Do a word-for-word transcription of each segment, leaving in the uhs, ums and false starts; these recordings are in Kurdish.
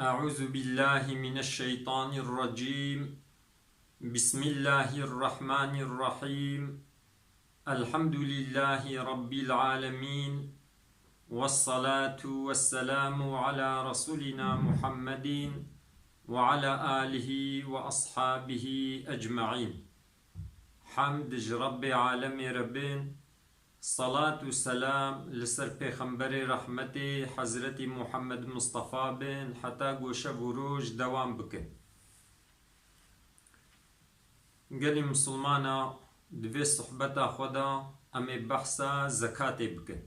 أعوذ بالله من الشيطان الرجيم. بسم الله الرحمن الرحيم. الحمد لله رب العالمين. والصلاة والسلام على رسولنا محمد وعلى آله وأصحابه أجمعين. Hemd ji Rebbê alemê re bin, salat û selam li ser Pêxemberê rehmetê Hezretî Muhammed Mistefa bin, heta ku şev û roj dewam bikin. Gelî misilmana, di vê sohbeta xwe de em ê behsa zekatê bikin.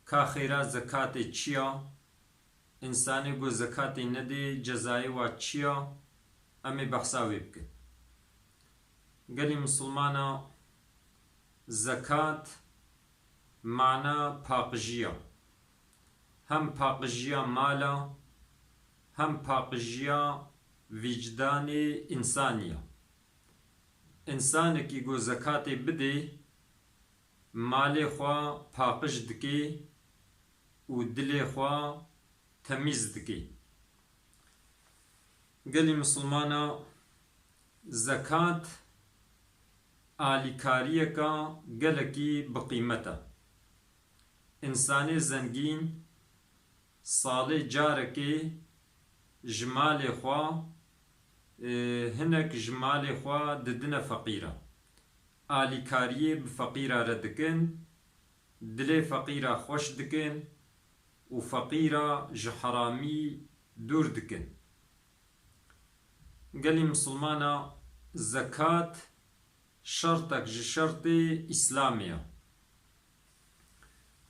Ka xêra zekatê çi ya? Însanê ku zekatê nedê, cezayê wa çi ya? Em ê behsa wê bikin. Gelî misilmana, zekat mana paqijî ya. Hem paqijiya mal a, hem paqijiya vîcdanê însanî ya. Însanekî ku zekatê bidê, malê xwe paqij dike û dilê xwe temîz dike. Gelî misilmana, zekat alîkariyeka gelekî bi qîmet e. Însanê zengîn salê carekê ji malê xwe, e, hinek ji malê xwe didine feqîra. Alîkariyê bi feqîra re dikin, dilê feqîra xweş dikin û feqîra ji heramî dûr dikin. Gelî misilmana, zekat şertek ji şertê Îslamê ye.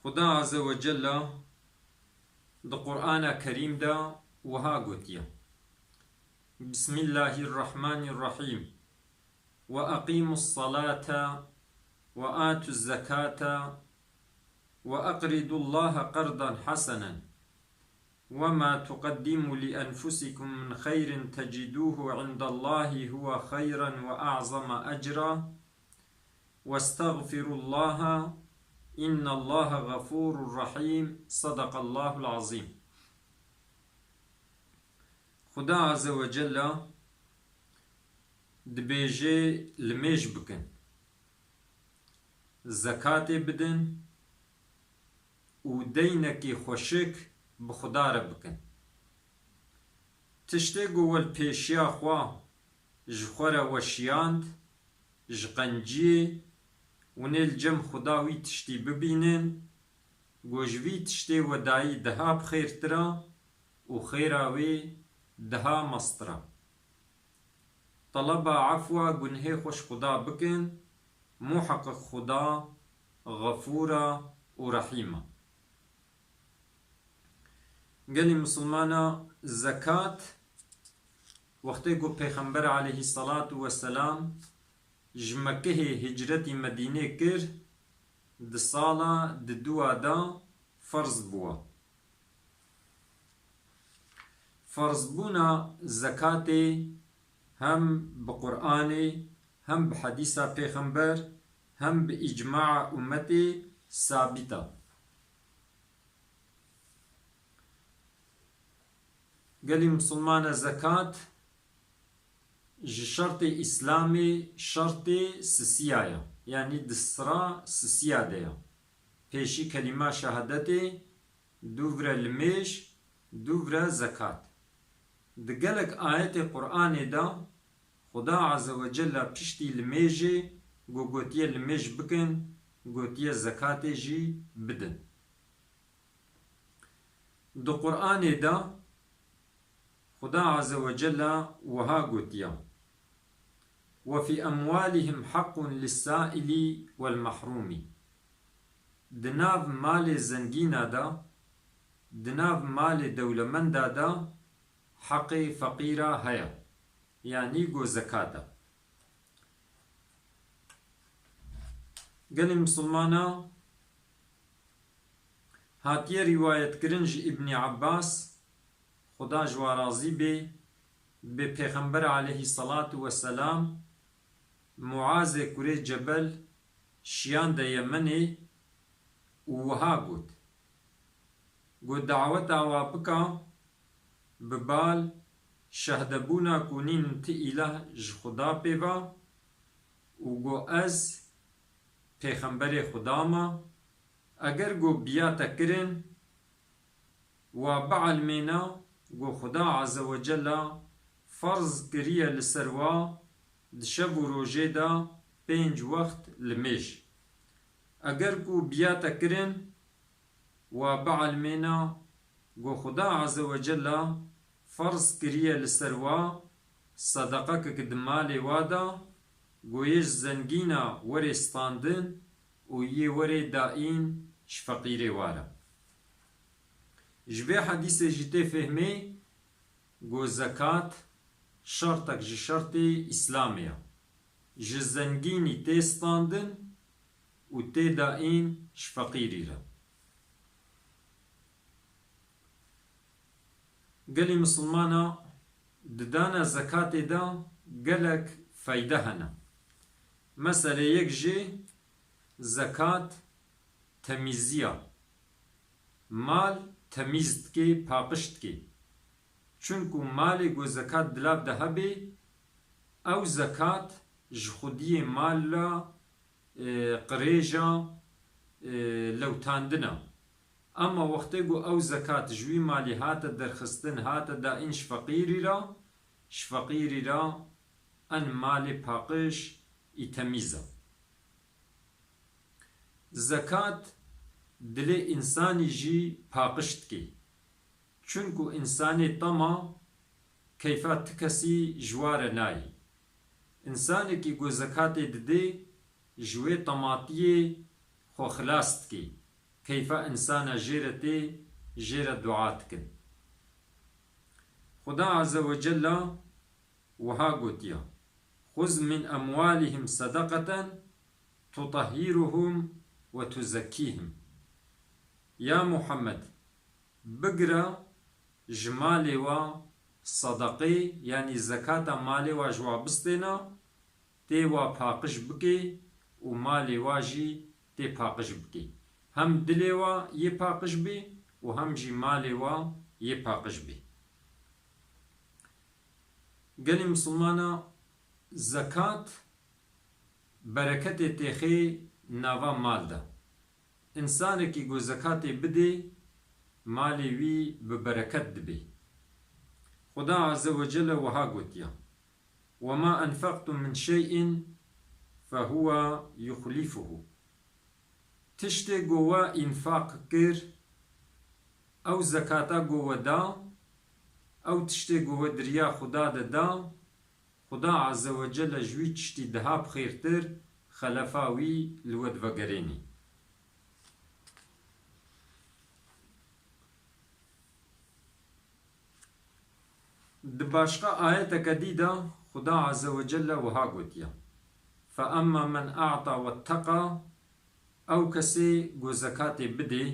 Xuda Azze ve Celle di Qur'ana Kerîm de wiha gotiye: Bismillahirrahmanirrahîm. Ve aqimus salata ve atuz zekata ve aqridullaha qardan hasenen. Ve ma tuqaddimu li enfusikum min xeyrin teciduhu indallahi huve xeyran ve a'zama ecra. Ve estağfirullaha innallaha gafurur rahîm. Sadakallahul azîm. Xuda Azze ve Celle dibêje limêj bikin, zekatê bidin û deynekî xweşik bi Xuda re bikin. Tiştê ku we li pêşiya xwe ji xwe re weşiyand, ji qenciyê, hûn ê li cem Xuda wî tiştî bibînin, ku ji vî tiştê we dayî daha bi xêrtir a û xêra wê daha mestir a. Teleba efwa gunhê xwe ji Xuda bikin, muheqeq Xuda Xefûr a û Rehîm a. Gelî misilmana, zekat, wextê ku Pêxember aleyhisselatu vesselam ji Mekkehê hicretî Medînê kir, di sala di dua de ferz bûwa. Ferzbûna zekatê hem bi Qur'anê, hem bi hedîsa Pêxember, hem bi îcmaa ummetê sabit a. Gelî misilmane, zekat ji şertê Îslamê şertê sisiya ye. Yanî di sira sisiya de ye. Pêşî kelîma şehadetê, dûvre limêj, dûvre zekat. Di gelek ayetê Qur'anê de Xuda Azze ve Celle piştî limêjê ku gotiye limêj bikin, gotiye zekatê jî bidin. Di Qur'anê de Xuda Azze ve Celle wiha gotiye: "Ve fî emwalihim haqqun lis-sâilî wel-mehrûmî." Di nav malê zengîna de, di nav malê dewlemenda de heqê feqîra heye, yanî go zekata. Gelê misilmana, hatiye rîwayetkirin ji Îbnî Ebbas, Xuda ji wa razî bê, bê Pêxember aleyhî selatu weselam Muazê kurê Cebel şiyande Yemenê û wiha got: Got, daweta wa bika, Bi Bal şehdebûna ku nîn ti îlah ji Xuda pê ve û got, Ez pêxemberê Xuda me. Eger got biya te kirin, wa bielmêne got Xuda Azze ve Cella ferz kiriye li ser wa di şev û rojê de pênc wext limêj. Eger ku biya te kirin, wa bielmêne got Xuda Azze ve Cella ferz kiriye li ser wa sedeqekek di malê wa de, got yê ji zengîna werê standin û yê werê daîn ji feqîrê wa re. Ji vê hedîsê jî tê fehmê got zekat şertek ji şertê Îslamê ye. Ji zengînî tê standin û tê daîn ji feqîrî re. Gelî misilmana di dana zekatê de gelek feyde hene. Meselê yek jê zekat temîziya. Mal temîz dike, paqij dike. Çunku malê ku zekat di lav de hebe, ew zekat ji xwediyê mal re, e, qirêja, e, lewtandin e. Ema wextê ku ew zekat ji wî malî hate derxistin, hate daîn ji feqîrî re, ji feqîrî re en malê paqij î temîz e. Zekat dilê însanî jî paqij dike. Çunku însanê tama keyfa ti kesî ji wa re nayê. Însanekî ku zekatê didê, ji wê tematiyê xwe xilas dike. Keyfa însana jê re tê, jê re dua dikin. Xuda Azze ve Cella wiha gotiye, "Xuz min emwalihim sedaqeten tutahhiruhum ve tuzekkihim." Ya Muhammed, bigire ji malê wa sadaqê, yanî zekata malê wa ji wa bistêne, tê wa paqij bike û malê wa jî tê paqij bike. Hem dilê wa yê paqij bê û hem jî malê wa yê paqij bê. Gelî misilmana, zekat bereketê têxê nava mal de. Însanekî ku zekatê bidê, malê wî bi bereket dibê. Xuda Azze ve Celle wiha gotiye, "Ve ma enfeqtum min şey'in fe huve yuxlifuhu." Tiştê ku we înfaq kir, ew zekata ku we da, ew tiştê ku we di riya Xuda de da, Xuda Azze ve Celle ji wî tiştî daha bi xêrtir xelefa wî li we divegerênî. Di başqa ayeteke dî de Xuda Azze ve Celle wiha gotiye, "Fe emma men a'ta wetteqa", ew kesê ku zekatê bidê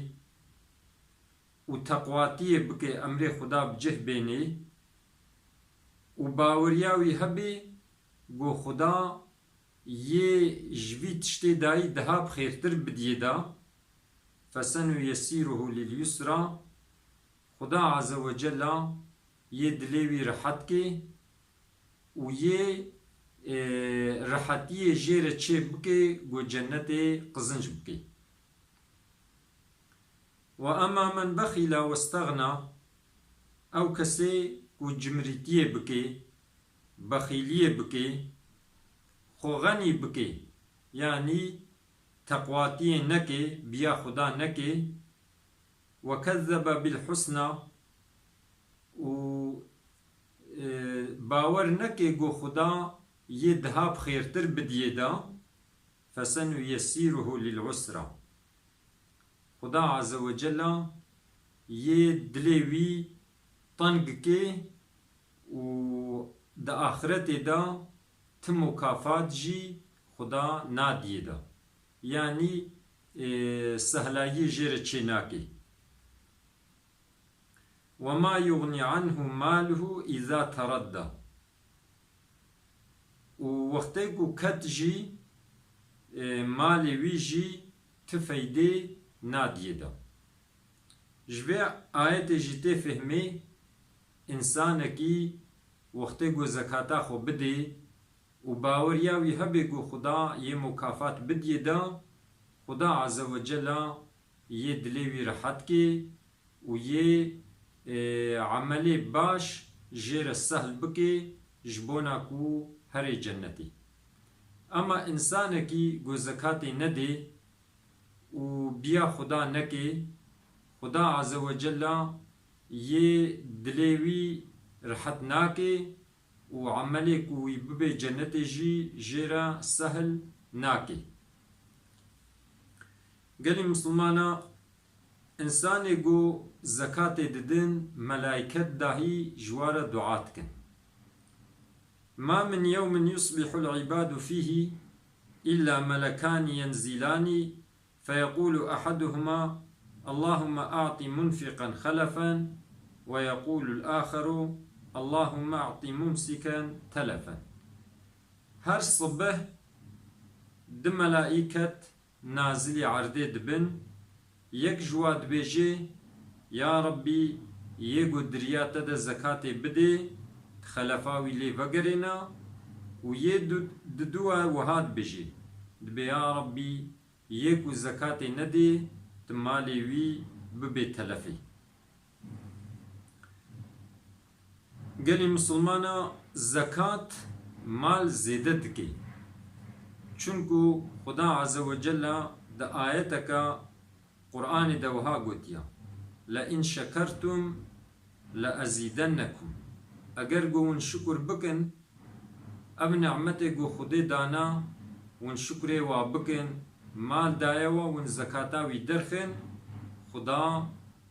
û teqwatiyê bike, emrê Xuda bi cih bênê û baweriya wî hebê ku Xuda yê ji vî tiştê dayî daha bi xêrtir bidiyê da, "fesenuyessîruhu lil yusra", Xuda Azze ve Cella yê dilê wî rehet kê û yê, e, rehetiyê jê re çê bike ku cennetê qizinc bike. "Ve emma men bexîla westexna", ew kesê ku cimrîtiyê bike, bexîliyê bike, xwe xenî bike, yanî teqwatiyê neke, biya Xuda neke, "ve kezzebe bil husna", û, e, bawer neke ku Xuda yê daha bi xêrtir bidiyê da, "fesenuyessîruhu lil usra". Xuda Azze ve Cella yê dilê wî teng kê û di axiretê de ti mukafat jî Xuda nadiyê de. Yanî, e, sehlayiyê jê re çê nake. "Ve ma yuxnî anhu maluhu îza teredda." Û wextê ku ket jî, e, malê wî jî ti feydê nadiyê de. Ji vê ayetê jî tê fehmê Însanekî wextê ku zekata xwe bidê û baweriya wî hebe ku Xuda yê mukafat bidiyê de, Xuda Azze ve Cella yê dilê wî rehet kê û yê, e, emelê baş jê re sehl bikê, ji bona ku herê cennetê. Ema însanekî ku zekatê nedê û biya Xuda nekê, Xuda Azze ve Cella yê dilê wî rehet nake û emelê ku wî bibê cennetê jî jê re sehl nake. Gelî misilmana, însanê ku zekatê didin, melayket dahî ji wa re dua dikin. ما من يوم يصبح العباد فيه إلا ملكان ينزلان فيقول أحدهما: اللهم أعط منفقا خلفا، ويقول الآخر: اللهم أعط ممسكا تلفا. Her sibeh du melaiket nazilî erdê dibin, yek ji wa dibêje: Ya Rebbî, yê ku di riya te de zekatê bidê, xelefa wî lê vegerêne, û yê du-, diduwe wiha dibêje, dibê: Ya Rebbî, yê ku zekatê nedê, tu malê wî bibê telefê. Gelî misilmana, zekat mal zêde dike. Çunku Xuda Azze ve Cella di ayeteke Qur'anê de wiha gotiye: لئن شكرتم لأزيدنكم. Eger ku hûn şukur bikin, ev nimetê ku Xwedê dana, hûn şukrê wa bikin, mal daye we, hûn zekata wî derxin, Xuda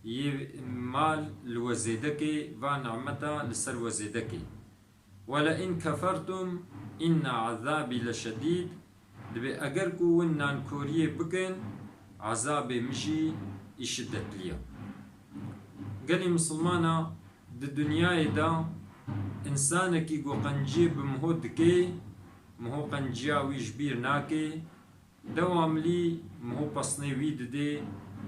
yê mal li we zêde kê, va nimeta li ser we zêde kê. ولئن كفرتم إن عذابي لشديد. Dibê eger ku hûn nankoriyê bikin, ezabê min jî î şidetliya. Gelî misilmana, di dinyayê de însanekî ku qenciyê bi miho dikê, miho qenciya wî ji bîr nakê, dewamlî miho pesnê wî didê,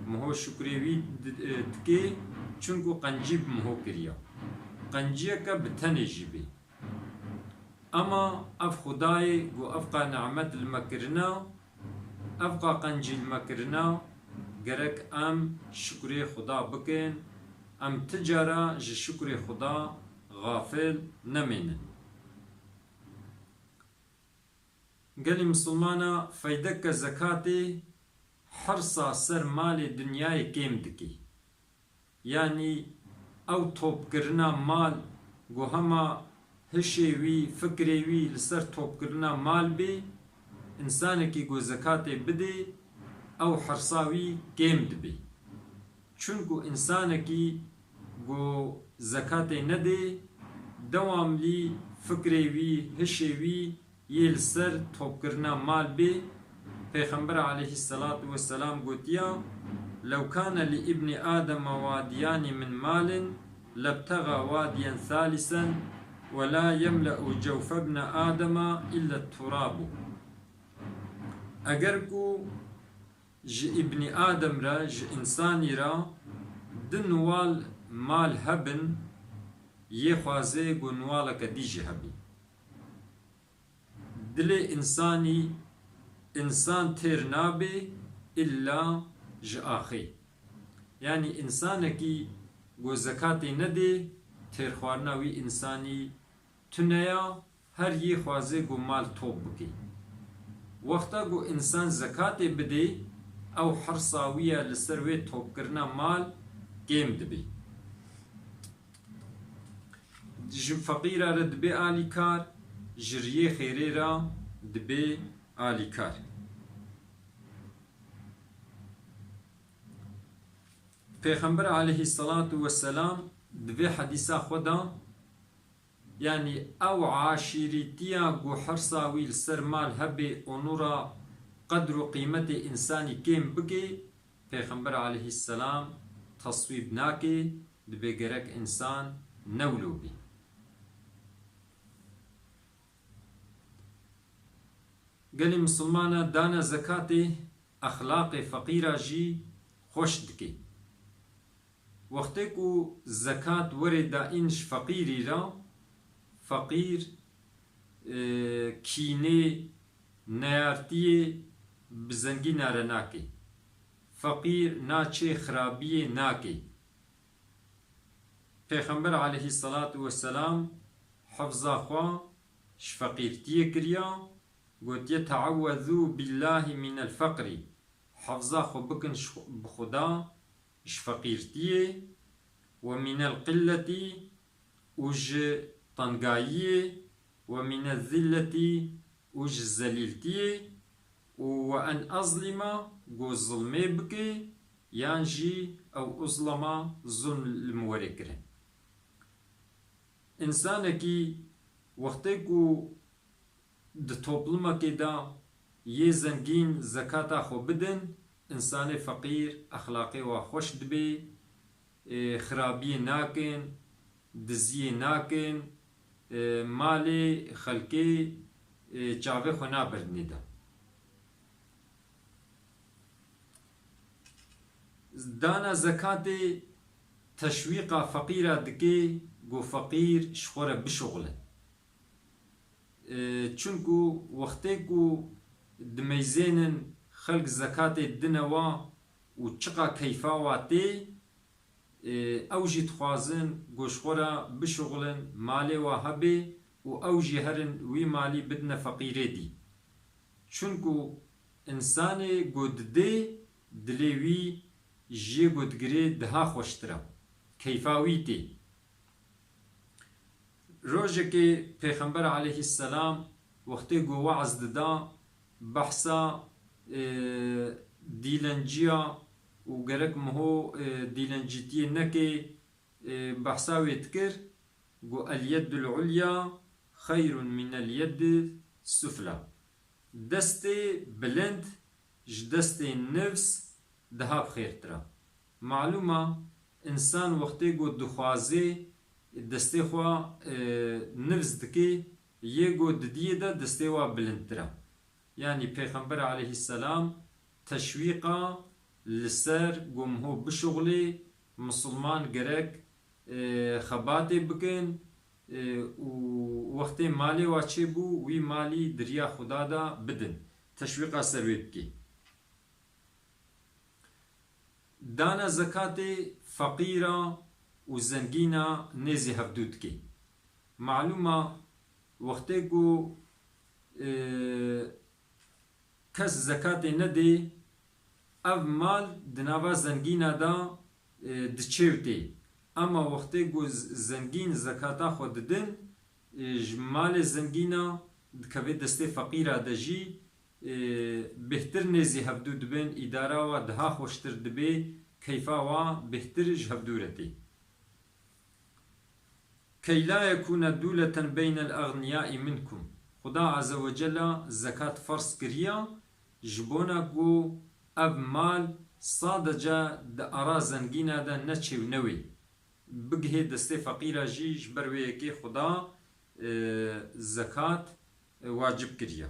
miho şukrê wî di-, e, dikê, çunku qencî bi miho kiriya. Qenciyeke bi tenê jî bê. Ema ev Xwedayê ku ev qa nimet li me kirina, ev qa qencî li me kirina, gerek em şukrê Xweda bikin, em ti cara ji şukrê Xweda xafil nemênin. Gelî misilmana, feydeke zekatê hirsa ser malê dinyayê kêm dikê. Yanî ew topkirina mal, ku hema hişê wî, fikrê wî li ser topkirina mal bê, însanekî ku zekatê bidê, ew hirsa wî kêm dibê. Çunku însanekî ku zekatê nedê, dewamlî fikrê wî, hişê wî yê li ser topkirina mal bê, Pêxember aleyhisselatu vesselam gotiya: لو كان لابن آدم واديان من مال لابتغى واديا ثالثا ولا يملأ جوف ابن آدم إلا التراب. Eger ku ji îbnî Adem re, ji însanî re du niwal mal hebin, yê xwazê ku niwaleke dî jî hebî. Dilê însanî, însan têr nabe îlla ji axê. Yanî însanekî ku zekatê nedê, têrxwarina wî însanî tune ya, her yê xwazê ku mal top bike. Wexta ku însan zekatê bidê, ew hirsa wî ya li ser wê topkirina mal kêm dibe. Ji feqîra re dibe alîkar, ji riyê xêrê re dibe alîkar. Pêxember aleyhisselatu vesselam di vê hedîsa xwe de, yanî ew aşîrîtiya ku hirsa wî li ser mal hebe, onura qedr û qîmetê însanî kêm bike, Pêxember aleyhisselam teswîb nake, dibe gerek însan ne wilo bî. Gelî misilmana, dana zekatê exlaqê feqîra jî xweş dike. Wextê ku zekat were dayîn ji feqîrî re, feqîr, e, kînê, neyartiyê bi zengîna re nake. Feqîr naçê xirabiyê nake. Pêxember aleyhisselatu vesselam hifza xwe ji feqîrtiyê kiriya, gotiye, "Teawwezû billahî mînel feqrî." Hifza xwe bikin ji xwe-, bi Xuda ji feqîrtiyê, "we mînel qilletî", û ji tengayiyê, "we mînel zilletî", û ji zelîltiyê, û "we en ezlîma", ku zilmê bike, yan jî "ew uzlama", zilm li min were kirin. Însanekî wextê ku di toplumekê de yê zengîn zekata xwe bidin, însanê feqîr exlaqê wa xweş dibe, e, xirabiyê nakin, diziyê nakin, e, malê xelkê, e, çavê xwe nabirdinê de. Dana zekatê teşwîqa feqîra dike, ku feqîr ji xwe re bişuxile. E, çunku wextê ku dimeyzênin xelk zekatê dine wa û çiqa keyfa wa tê, e, ew jî dixwazin ku ji xwe re bişuxulin, malê wa hebe û ew jî herin wî malî bidine feqîrê dî. Çunku însanê ku didê, dilê wî ji yê ku digirê daha xweştir e. Keyfa wî tê. Rojekê Pêxember aleyhisselam wextê ku weaz dida, behsa, e, dîlenciya û gerek miho, e, dîlencîtiyê neke, e, behsa wê dikir, ku "El yeddul ulya xeyrun minel yeddi sufla." Destê bilind ji destê nifs daha bi xêrtir e. Malûm e, însan wextê ku dixwaze destê xwe, e, nifs dike, yê ku didiyê de destê wa bilindtir e. Yanî Pêxember aleyhisselam teşwîqa li ser ku miho bişuxulê, misilman gerek, e, xebatê bikin, e, û wextê malê wa çêbû, wî malî di riya Xuda de bidin. Teşwîqa ser wê dike. Dana zekatê feqîra û zengîna nêzî hevdû dike. Malûm e, wextê ku, e, kes zekatê nedê, ev mal di nava zengîna de, e, diçê û tê. Ema wextê ku z-, zengîn zekata xwe didin, e, ji malê zengîna dikeve destê feqîra de jî, e, bêhtir nêzî hevdû dibin, îdara wa daha xweştir dibe, keyfa wa bêhtir ji hevdû re tê. "Key la yekûne dûleten beynel egniyayî minkum." Xuda Azze ve Cella zekat ferz kiriya, ji bona ku ev mal sadece di ara zengîna de neçê û newê. Bigihê destê feqîra jî, ji ber wê yekê Xuda, e, zekat, e, wacib kiriya.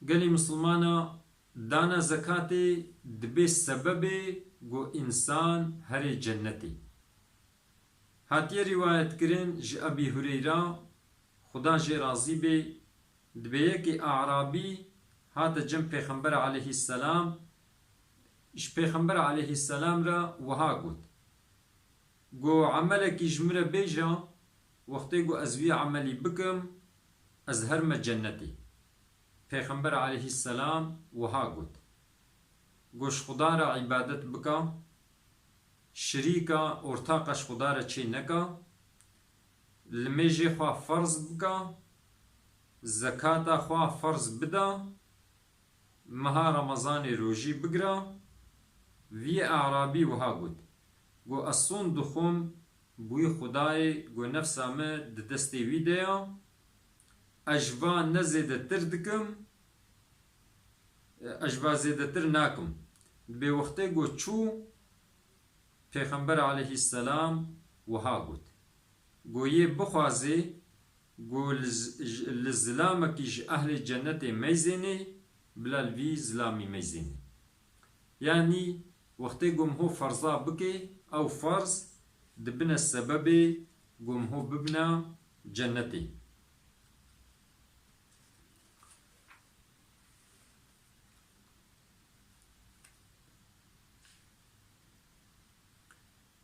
Gelî misilmana, dana zekatê dibe sebebê ku însan herê cennetê. Hatiye rîwayetkirin ji Ebî Hureyra, Xuda jê razî bê, dibe yekê Arabî hate cem Pêxember aleyhisselam, ji Pêxember aleyhisselam re wiha got, Go emelekî ji min re bêje, wextê ku ez vî emelî bikim, ez herime cennetê. Pêxember aleyhisselam wiha got, Go ji Xuda re îbadet bike, şirîka, ortaqa ji Xuda re çê neke, limêjê xwe ferz bike, zekata xwe ferz bide, meha Remezanê rojî bigire, vî Arabî wiha got, Go ez son dixwim, bi wî Xudayê, go nefsa min di destê wî de ya, ez ji va ne zêdetir dikim, ez ji va zêdetir nakim. Dibê wextê go çû, Pêxember aleyhisselam wiha got, Go yê bixwazê, go li z-, j-, li zilamekî ji ehlê cennetê meyzênê, bila li vî zilamî meyzênê. Yanî wextê ku min ho ferza bike, ew ferz dibine sebebê ku min ho bibina cennetê.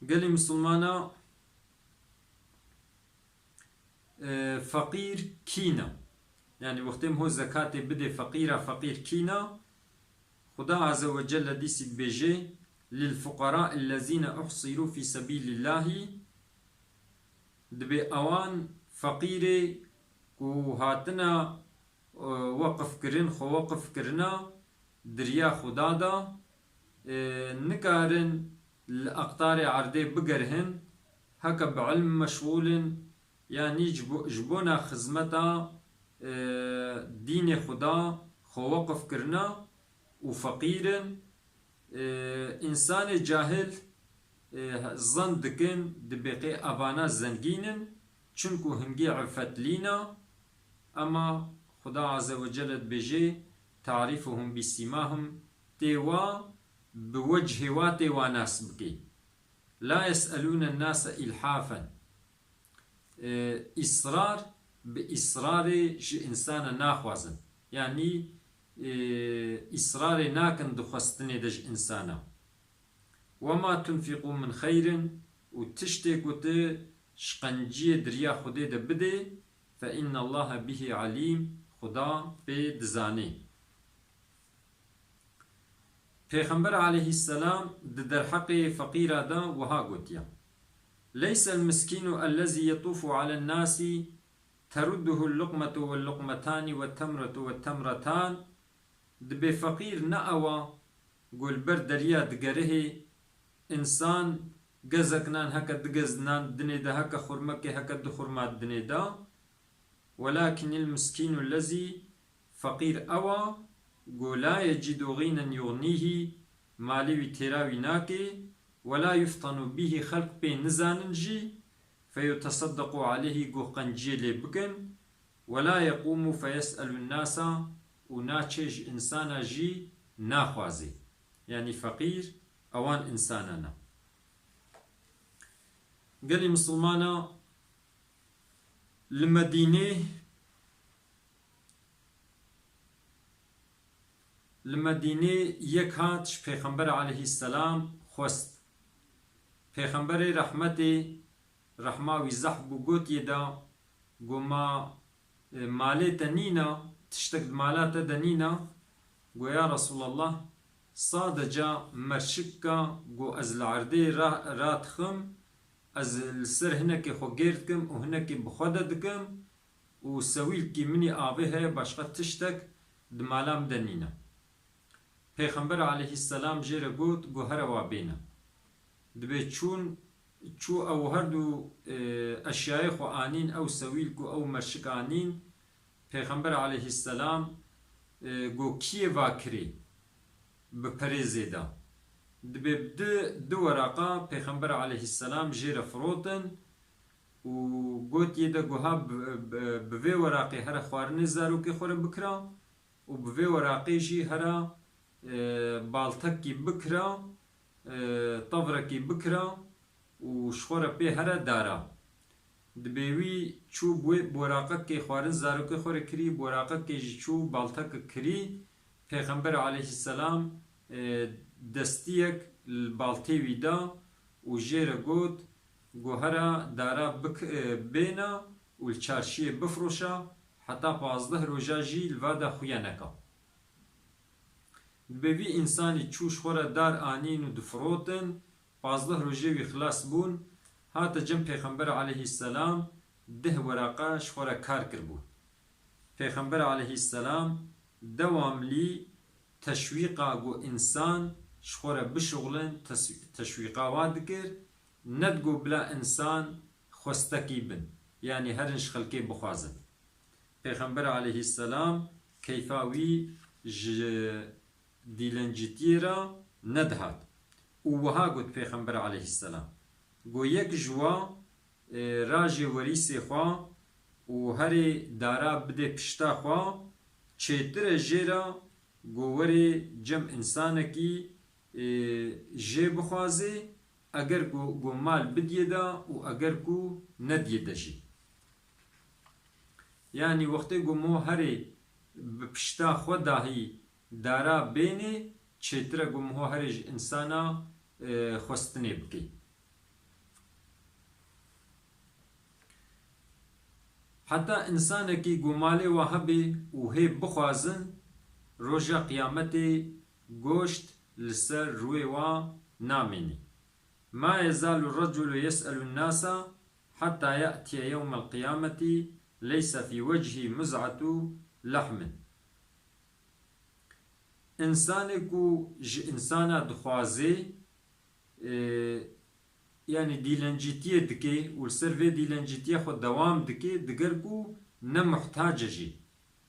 Gelî misilmana, e, feqîr kîna? Yanî wextê min ho zekatê bidê feqîra, feqîr kîna? Xuda Azze ve Celle dîsî dibêje, "Lil fuqara illezîne uhsîrû fî sebîlillahî." Dibê ewan feqîrê ku hatina, e, weqif kirin, xwe weqif kirina di riya Xuda de, e, nikarin li aqtarê erdê bigerihin, heke bi ilm meşxûl in, yanî ji bo-, ji bona xizmeta, e, dînê Xuda xwe weqif kirina û feqîr in. E, însanê cahil, e, zan dikin, dibê qê evana zengîn in, çunku hingê îfetlî ne, ema Xuda Azze ve Celle dibêje, "Ta'rifuhum bi simahum", tê wa bi wechê wa tê wa nas bikê. "La yes'elûne nase ilhafen." E, îsrar bi îsrarê ji însana naxwazin. Yanî, e, îsrarê nakin di xwestinê de ji însana. "Wema tunfiqû min xeyrin", û tiştê ku tu ji qenciyê di riya Xwedê de bidê, "fe innallaha bihî alîm", Xuda pê dizanê. Pêxember aleyhisselam di derheqê feqîra de wiha gotiye, "Leysel miskînu ellezî yetûfu alen nasi terudduhul luqmetu vel luqmetani ve temretu ve temretan." Dibê feqîr ne ewa ku li ber deriya digerihê, însan gezek nan heke du gez nan dinê de, heke xurmekê heke du xurma dinê de. "Welakinil miskînu lezî", feqîr ewa ku "la yecidu ğînen yuğnîhî", malê wî têra wî nake, "we la yuftanu bîhî", xelk pê nizanin jî, "feyeteseddaqu aleyhî", ku qenciyê lê bikin, "we la yeqûmu feyes'elun nasa", û naçê ji însana jî naxwazê. Yanî feqîr ewan însanan e. Gelî misilmana, li Medînê, li Medînê yek hat ji Pêxember aleyhisselam xwest. Pêxemberê rehmetê, rehma wî zehf bû, gotiye de, go ma, e, malê te nîna, tiştek di mala te de nîna? Go ya Resulallah, sadece merşika, go ez li erdê ra-, radixim, ez li ser hinekê xwe gêr dikim û hinekê bi xwe de dikim û sewîlkî min î avê heye, başqa tiştek di mala min de nîne. Pêxember aleyhisselam jê re got, go here wa bêne. Dibê çûn, çû ew her du, e, eşyayê xwe anîn, ew sewîlk û ew merşik anîn. Pêxember aleyhisselam, e, go kî yê va kirê bi perê zêde? Dibê bi du, du weraqa Pêxember aleyhisselam jê re firotin û gotiye de, go ha bi, bi, bi vê weraqê here xwarinê zarokê xwe re bikira û bi vê weraqê jî here, e, baltekî bikira, e, tevrekî bikira û ji xwe re pê here dara. Dibê wî çû bi wê, bi weraqekê xwarin zarokê xwe re kirî, bi weraqekê jî çû baltekek kirî. Pêxember aleyhisselam, e, destiyek li baltê wî da û jê re got, go here dara bik-, e, bêne û li çarşiyê bifroşe, heta pazdeh roja jî li va de xuya neka. Dibê vî însanî çû ji xwe re dar anîn û difirotin, pazdeh rojê wî xilas bûn, hate cem Pêxember aleyhisselam deh weraqa ji xwe re kar kiribû. Pêxember aleyhisselam dewamlî teşwîqa ku însan ji xwe re bişuxulin, tes-, teşwîqa wa dikir, nedigo bila însan xwestekî bin, yanî herin ji xelkê bixwazin. Pêxember aleyhisselam keyfa wî ji dîlencitiyê re nedihat. Û wiha got Pêxember aleyhisselam, go yek ji wa, e, rajê werîsê xwe û herê dara bidê pişta xwe, çêtir e jê re go werê cem însanekî, e, jê bixwazê, eger ku, ku mal bidiyê de û eger ku nediyê de jî. Yanî wextê ku mo herê bi pişta xwe dahî dara bênê, çêtir e ku mo herê ji însana, e, xwestinê bikê. Heta însanekî ku malê wa hebe û hê bixwazin, roja qiyametê goşt li ser rûyê wa namênî. Ma yezalu raculu yes'elu nasa hatta ya'tiye yewmel qiyameti leyse fî wechî muz'atu lehmin. Însanê ku ji însana dixwazê, e, yanî dîlencîtiyê dike û li ser vê dîlencîtiyê xwe dewam dike, diger ku ne muhtac e jî.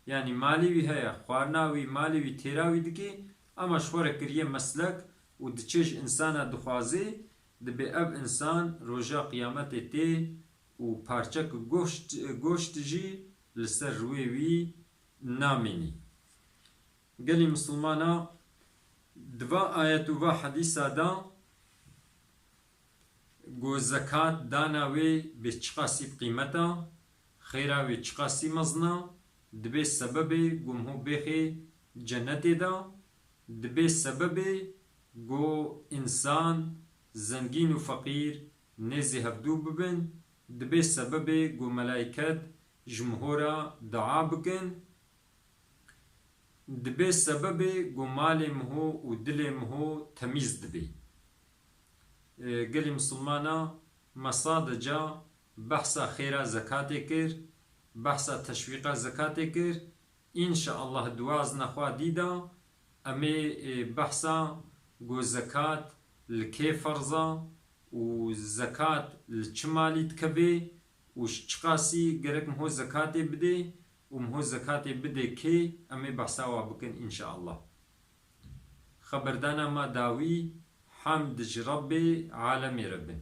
Yanî malê wî heye, xwarina wî, malê wî têra wî dike, ama ji xwe re kiriye meslek û diçe ji însana dixwazê, dibê ev însan roja qiyametê tê û parçek goşt, goşt jî li ser rûyê wî namênî. Gelî misilmana, di va ayet û va hedîsa de ku zekat dana wê bê çiqasî bi qîmet e, xêra wê çiqasî mezin e, dibê sebebê ku mho bêxê cenetê de, dibê sebebê ku însan zengîn û feqîr nêzî hevdû bibin, dibê sebebê ku melayket ji mho re dua bikin, dibê sebebê ku malê miho û dilê miho temîz dibê. E, gelî misilmana, me sadeca behsa xêra zekatê kir, behsa teşwîqa zekatê kir. Înşaallah di wazna xwe dî de em ê, e, behsa ku zekat li kê ferz e û zekat li çi malî dikeve û ji çiqasî gerek miho zekatê bidê û miho zekatê bidê kê, em ê behsa wa bikin înşaallah. Xeberdana me dawî, hemd ji Rebbê alemê re bin.